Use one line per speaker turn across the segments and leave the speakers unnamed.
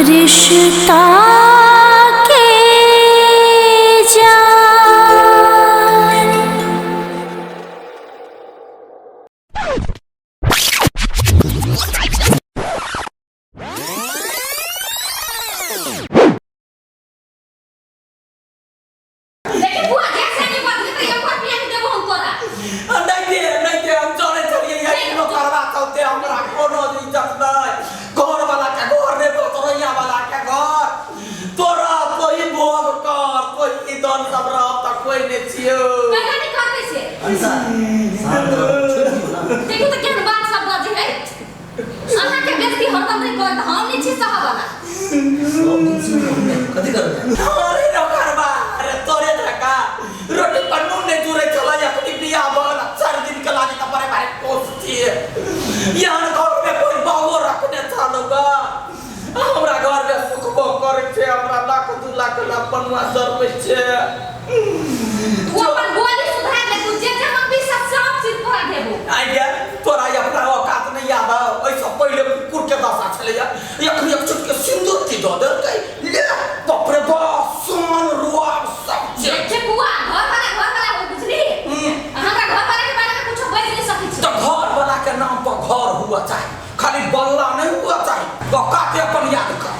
रिश्ता के जान।
लेकिन बुआ जैसे नहीं बदली तो एक बार पिया के देबो हम तोरा।
नहीं दे, नहीं दे, हम चले चलिए यही नो करवा चलते हमरा कोनो इज्जत नहीं। घर वाला के घर रे, बतरैया वाला के घर तोरा कोई भोग कर कोई दन सब रह त कोई ने छियो।
कहिया नहीं करते से।
अंसा शांत रहो, छोड़ दियो ना।
देखू तो केहन बात सब बजे है। अहाँ के बेइज्जती हरदम नहीं करत, हम नहीं छी सह वाला।
सब दिन सुन हमने कथी करबै?
अरे नो करवा, अरे तोरे धक्का रोटी पर नून नहीं जुरे चला या अपनी बियाह भगल 4 दिन के लागे त बड़े भाई कोस छिए। यहाँ घर में कोई बाबो रखने छलगा, हमरा घर में सुखबो करे छे, हमरा लाख 2 लाख ला पनुआ सरबै छे।
तू अपन बोली सुधार ले, तू जे जे मंगबी सब सब चीज तोरा देबो।
आई गे तोरा अपना औकात नहीं याद है, ऐसा पहले कुकुर के दशा छलैया, एखन एक चुटके सिंदूर की दऽ देलकै, ले बाप रे बाप सोन रुआब सब चीज।
देखे बुआ घर वाला हो बुझली, हमरा घर वाला के बारे में कुछो बाजि नहीं सकै छी।
तो घर वाला के नाम पर घर हुआ चाही, खाली बल्ला नहीं हुआ चाही, औकात अपन याद कर।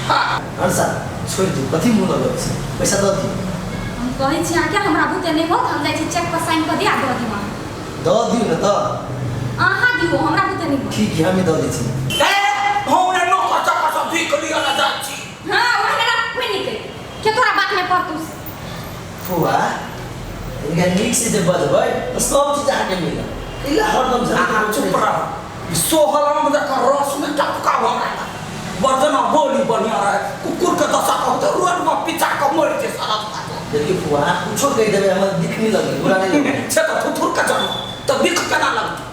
हाँ
अंसा छोड़ दियो, कथी मुँह लगबै छै, पैसा दऽ दियो।
हम कहै छी अहाँके हमरा बुते नहीं होत, हम जाइ छी चेक पर साइन कऽ दिया दऽ दियो।
दऽ दियो ने तऽ।
अहाँ दियो, हमरा बुते नहीं होत।
ठीक है, हमें दऽ दै छी।
ए हम ने नौकर चाकर सब भीख लिअ ने जाइ छी।
हाँ ओहने ना कोई निकल के तोरा बात में पड़तौ।
फुआ इनका नीक से जे बजबै तऽ सब चीज अहाँके मिलत, इला हरदम झगड़ा
अहाँ चुप रह, सोहल आम जकाँ रस में टपका भऽ गेल, बर्जना बोली बढ़िया रहे, कुकुर के दशा कहू तऽ रोड में पिचा कऽ मरि जे सड़क पर।
देखियौ फुआ कुछो कहि देबै हमर दिख नहि लगी, बुरा नहि लगी।
से तऽ थुथुर के जन्म तऽ बिख केना लगतै,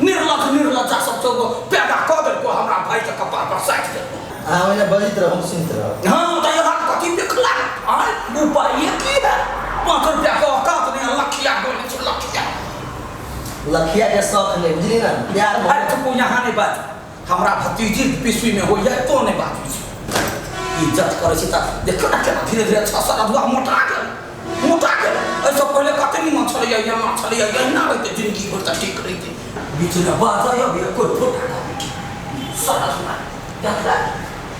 निर्लज निर्लज्जा सब तो पैदा कऽ देलको हमरा भाई के कपार पर साटि देलको।
अहाँ ओहिना बजैत रहू, हम सुनैत रहब।
हाँ तऽ यहाँ कथी बिख लागत? आँय उपाय की है? 5 रुपया के औकात नहीं, लखिया बोलै छै लखिया।
लखिया के शौक नहीं बुझली ना, प्यार बहुत।
अरे चुप, यहाँ नहीं बाज, हमरा भतीजी पिसुई में होइए तो नहीं बाजू छी। इज्जत करै छी तऽ देखियौ ने केना धीरे धीरे 6 7 अधुआ मोटा गेल, मोटा गेल। एहिसँ पहिले कते निमन छलैया, एना छलैया, एना रहितै जिंदगी भरि तऽ ठीक रहितै। बीचमे बाजै अभी कोइ फोटा सरस ना देखला,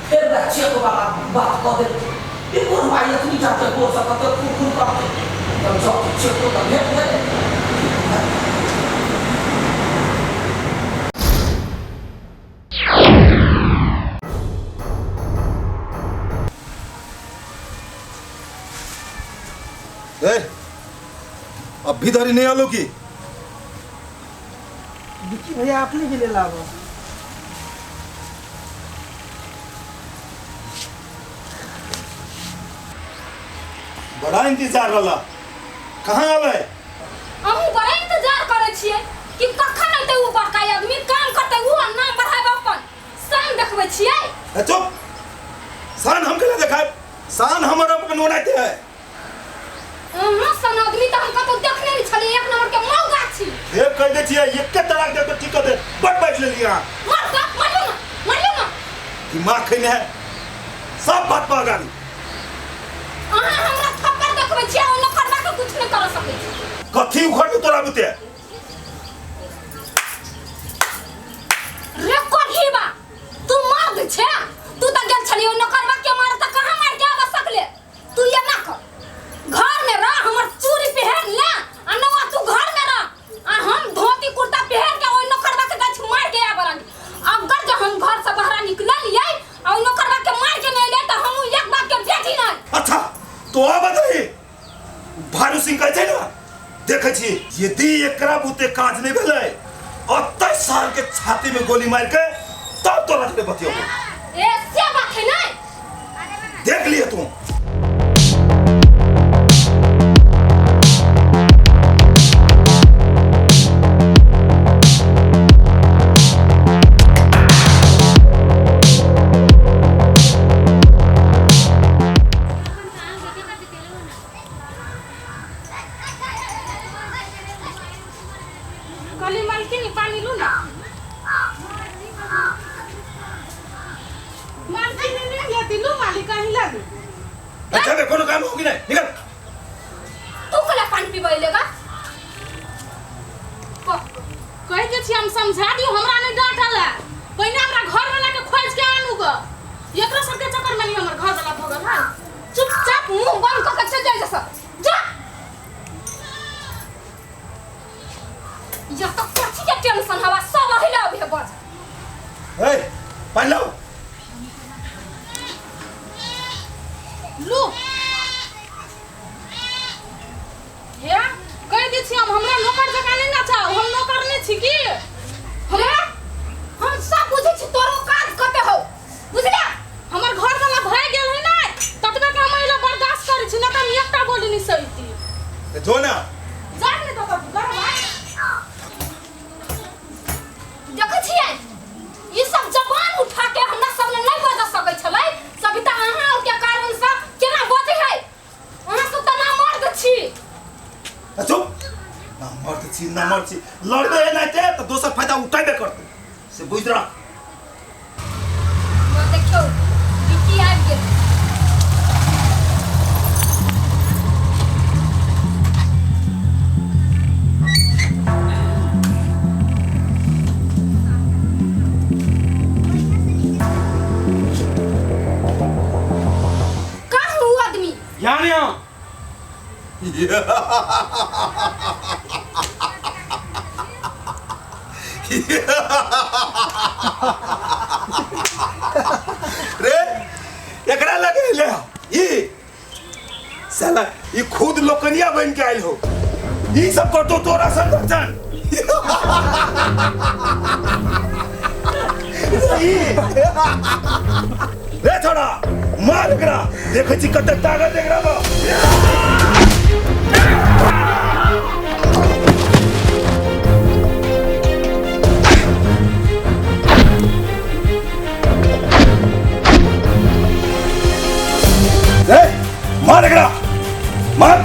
फेर वएह चेक वाला बात कऽ देलकै। ई बुढ़वा एखनी जाके गोर से कते कुकुर करतै, तब जाउ चेको तऽ भेट गेलै।
ए, अभी धरी नहीं आलो की?
विक्की भैया अपने के लिए लाबो।
बड़ा इंतजार रहा, कहाँ आवे?
अहूँ बड़ा इंतजार करै छियै कि कखन अयतै उ बड़का आदमी, काम करतै उ आ नाम बढ़ाएब अपन, शान देखबै छियै।
ए चुप, शान हम केना देखाएब? शान हमर अपन ओनाइते है।
अहाँ सन आदमी तऽ हम कतौ देखने नहि छलियै, एक नंबर के मौगा छी।
एक कहि दै छियै, एके तलाक दे तऽ ठीक कऽ दे, बड़ बाजि लेलियै अहाँ।
मर तऽ मरियौ ना, मरियौ ना।
दिमाग खैने है, सब बात पर गाली।
अहाँ हमरा थप्पड़ देखबै छियै, ओ नौकरबा के कुछ नहि करऽ सकै छी।
कथी उखड़तौ तोरा बुते?
रे कोढ़ीबा, तू मर्द छे, तू तऽ गेल छली ओहि नौकरबा के मारे तऽ कहाँ मारि के आबऽ सकले? तू एना कर, घर में रह, हमर चूड़ी पहिर ले आ नौआ तू घर में रह आ हम धोती कुर्ता पहिर के ओहि नौकरबा के गाछ मारि के आबऽ लागी। अगर जे हम घर से बाहर निकललियै आ ओहि नौकरबा के मारि के नहि एलियै तऽ हम एक बाप के बेटी नहि।
अच्छा तो आब बताही, भानु सिंह कहै छै ने, देखै छी यदि एकरा बुते काज नहि भेलै 28 साल के छाती में गोली मार के तब तोरा से बतियेबो।
ए से बात है नहीं,
देख लिए तू।
कहली मालकिनी पानी लू ना।
मालकिनी नहीं लेती
अच्छा बे कोनो काम हो कि नहीं निकल।
तू कला पानी पीबै लेगा?
कहि दै छी हम समझा दियौ, हमरा नहि डांटल है। पहिने हमरा घर वाला के खोज के आनू ग, एकरा सबके चक्कर में नहीं हमर घर वाला भगल है।
चुपचाप मुंह बंद क के चल जाय जैसा जा। या तो कथी के टेंशन हवा सब अहिला अभी बज।
ए पानी लाओ।
लू हे कहि दै छी हम, हमरा नौकर जकाँ नहि नचाउ, हम नौकर नहि छी की?
हमरा हम सब बुझै छी तोरो काज कते हौ, बुझला?
हमर घर वाला भए गेल है ने ततबे के हम एला बर्दाश्त करै छी, न त हम एकटा बोली नहि सहिती।
जो ना
जा ने त गरबा।
देखै छियै ई सब जबान उठा के हमरा सब ने नहि बज सकै छलै। सविता अहाँ के कारण से केना बजै है? अहाँ सब त ना मर्द छी।
चुप, ना मर्द छी ना मर्द छी, लड़बे एनाहिते त दोसर फायदा उठेबे करतै से बुझ रह।
देखियौ विकी आबि गेल। कहाँ उ आदमी?
यहाँ नहीं आओ।
रे एकरा लगे ले ई साला ई खुद लोकनिया बन के आइल हो, ई सब करतो तोरा संरक्षण। रे छोड़ा मार एकरा, देखै छी कते ताकत एकरा में। मार एकरा मार।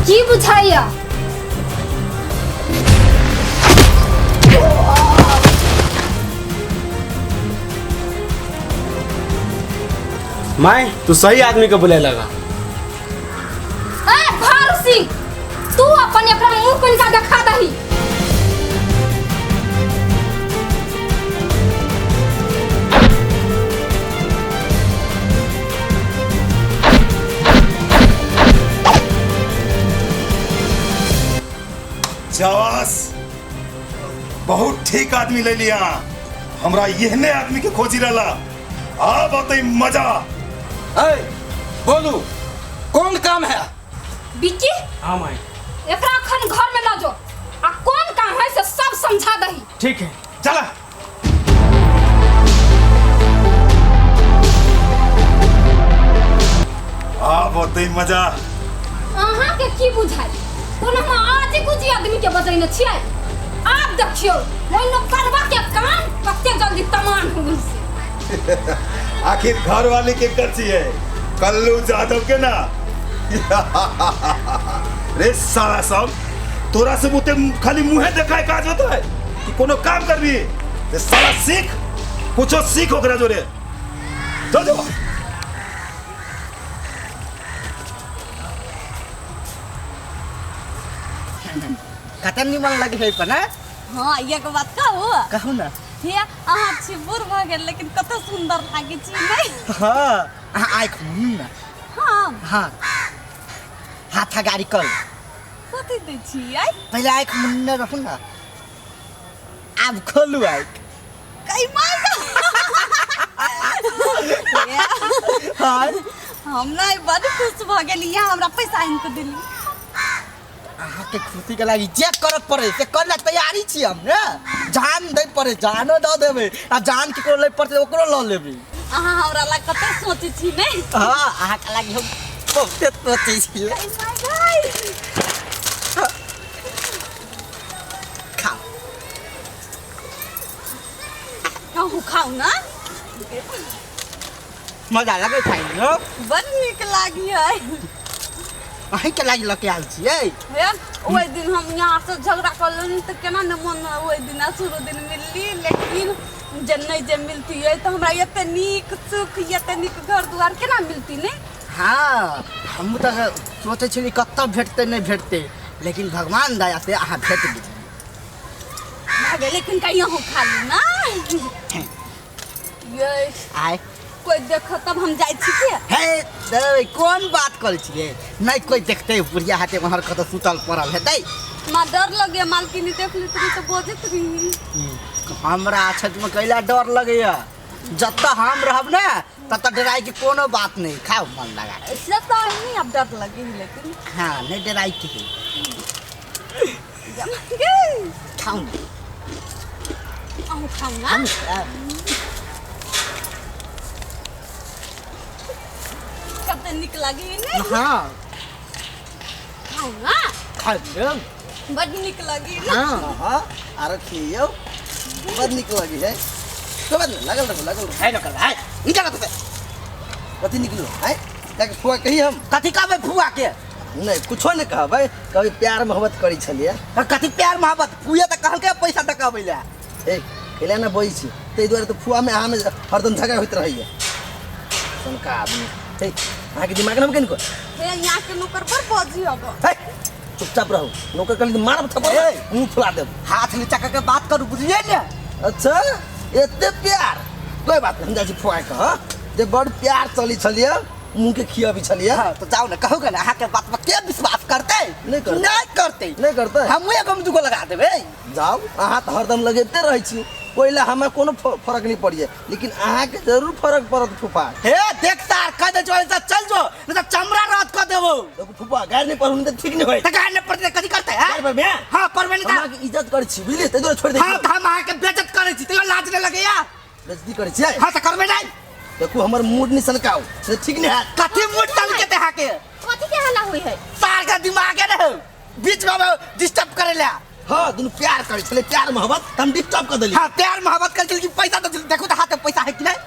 की बुझाइया?
माय तू सही आदमी के बुलाए लगा।
ए भारू सिंह तू अपन एकरा मुंह कनिका देखा दही।
शाबाश, बहुत ठीक आदमी ले लिया। हमरा एहने आदमी के खोजी रहला। आब अतै मजा।
ए बोलू कौन काम है?
बिक्की
हाँ माई
एकरा अखन घर में ल जो आ कौन काम है से सब समझा दही।
ठीक है
चला। आब अतै मजा।
अहाँ के की बुझाई? कोनो हम आज कुछ आदमी के बजैने छियै। आब देखियौ ओइ नौकरवा के काम कते जल्दी तमाम हो गेल से।
आखिर घर वाले के कर छियै कल्लू जादव के ना। रे साला सब तोरा से मुते खाली मुँहे देखाए काज होता है कि कोनो काम करबी। रे साला सीख, कुछो सीख ओकरा जोरे। जो जो
कतन निमन लगे है पना।
हाँ ये के बात कहू
कहू ना।
हे अहाँ छी बूढ़ भ गेल लेकिन कत सुंदर लागे छी नहीं।
हाँ अहाँ आँख मुनू ना।
हाँ
हाँ हाथ गाड़ी कल
कथी दै छी आई?
पहले आँख मुनने रहू ना, आब खोलू आँख।
कई मार
हाँ
हम ना बड़ खुश भ गेली, हमरा पैसा आनि के देली।
अहाँ के खुशी के लागी जे करत पड़े से करला तैयारी छी हम ने। जान दे पड़े जानो the देबै आ जान केकरो ले पड़ते ओकरो ल लेबै।
अहाँ हमरा ला कते सोचै छी नै?
हाँ अहाँ के लागी हम बहुते सोचै छी। खाओ
कहू खाओ ना।
मजा लगै छै ने?
बड़ नीक लागी है।
अहीँके लागि लऽ के आयल छियै।
हे, ओहि दिन हम यहाँ से झगड़ा कर लेली तऽ केना ने मन, ओहि दिन शुरू दिन मिलली, लेकिन जे नहि जे मिलती तऽ हमरा एते नीक सुख, एते नीक घर दुआर केना मिलती ने?
हाँ, हमहूँ तऽ सोचै छलियै कतऽ भेटतै नहि भेटतै, लेकिन भगवान दया से अहाँ भेट गेलियै।
भए गेलै, लेकिन कहियो अहूँ खा लू ना। ये
आय
कोइ देखत तब हम जाइ छी के?
हे देबै, कोन बात करै छियै? नहि कोइ देखतै, बुढ़िया हेतै ओम्हर कतऽ सुतल पड़ल हेतै।
माँ डर लगे, मालकिनी देख ली तऽ बजैत रही।
हमरा क्षेत्रमे कैला डर लगैया? जतऽ हम रहब ने ततऽ डराइके कोनो बात नहि। खाउ मन लगा के।
से तऽ नहीं आब डर लगे, लेकिन
हाँ, नहि डराइके है। खाउ ने।
अहूँ खाउ ना।
हम खायब।
कते नीक लागी ने?
हाँ।
खाउ ना।
खा लेब।
बड नीक लगी ने?
हाँ।
हाँ, आरो खियौ, बड़ नीक लगी है। कोई बात नहीं, लागल रहू, लागल रहू।
है नकल है, निकल तो।
कथी निकलू है? जाके फुआ कही हम।
कथी कहबै फुआ के?
नहीं, कुछो नहीं कहबै, कभी प्यार मोहब्बत करै छलियै।
कथी प्यार मोहब्बत? फुए तऽ कहलकै पैसा दऽ के अबै लए।
ए कैला ने बजै छी, ताहि दुआरे तऽ फुआमे अहाँमे हरदम झगड़ा होइत रहैया। सनका आदमी। हे, अहाँके दिमाग ने कनिको।
हे, यहाँ के नौकर पर बजी अब।
हे, चुपचाप रहू, नौकर कहली मारब थप्पड़, मुँह फुला देब।
हाथ नीचा कऽ के बात करू, बुझलियै ने?
अच्छा, एते प्यार? कोई बात नहीं, हम जाइ छी फुआ के। हाँ, जे बड़ प्यार चली छलियै, मुँह के खियाबी छलियै।
हाँ, तऽ जाउ ने, कहू ने, अहाँके बात पर के विश्वास करतै?
नहि करतै।
नहि करतै।
नहि करतै।
हमहूँ एगो मे दूगो लगा देबै।
जाउ, अहाँ तऽ हरदम लगैते रहै छी, ओहि लए हमरा कोनो फरक नहि पड़ैए, लेकिन अहाँके जरूर फरक पड़त फूफा।
हे देख सार, कह दे जो ऐसा चल जो, नहीं तो चमड़ा रात कह देबो।
देखू फूफा, गारि नहि पड़ू, नहि तऽ ठीक नहि होय।
तऽ गारि नहि पड़तै कथी करतै? हैं?
गारि पड़बै?
हाँ, पड़बै नहि
हम
तऽ।
अहाँके इज्जत करै छी, बुझलियै? ताहि दुआरे छोड़ि दै
हाँ,
छी।
तऽ हम अहाँके बेइज्जत करै छी तैयो लाज नहि लगैया?
बेइज्जती करै छियै?
हाँ, तऽ करबै नहि।
देखू, हमर मूड नहि सनकाउ, से ठीक नहि हैत।
कथी मूड सनकेतै अहाँके?
कथी के हल्ला हुई है?
सार के दिमागे नहि बीच में डिस्टर्ब करै लए।
हाँ, दुनू प्यार करै छलै, प्यार मोहब्बत, तऽ हम डिस्टर्ब कऽ देलियै।
हाँ, प्यार मोहब्बत करै छलै कि पैसा दऽ? देखू तऽ हाथ में पैसा है कि नहि।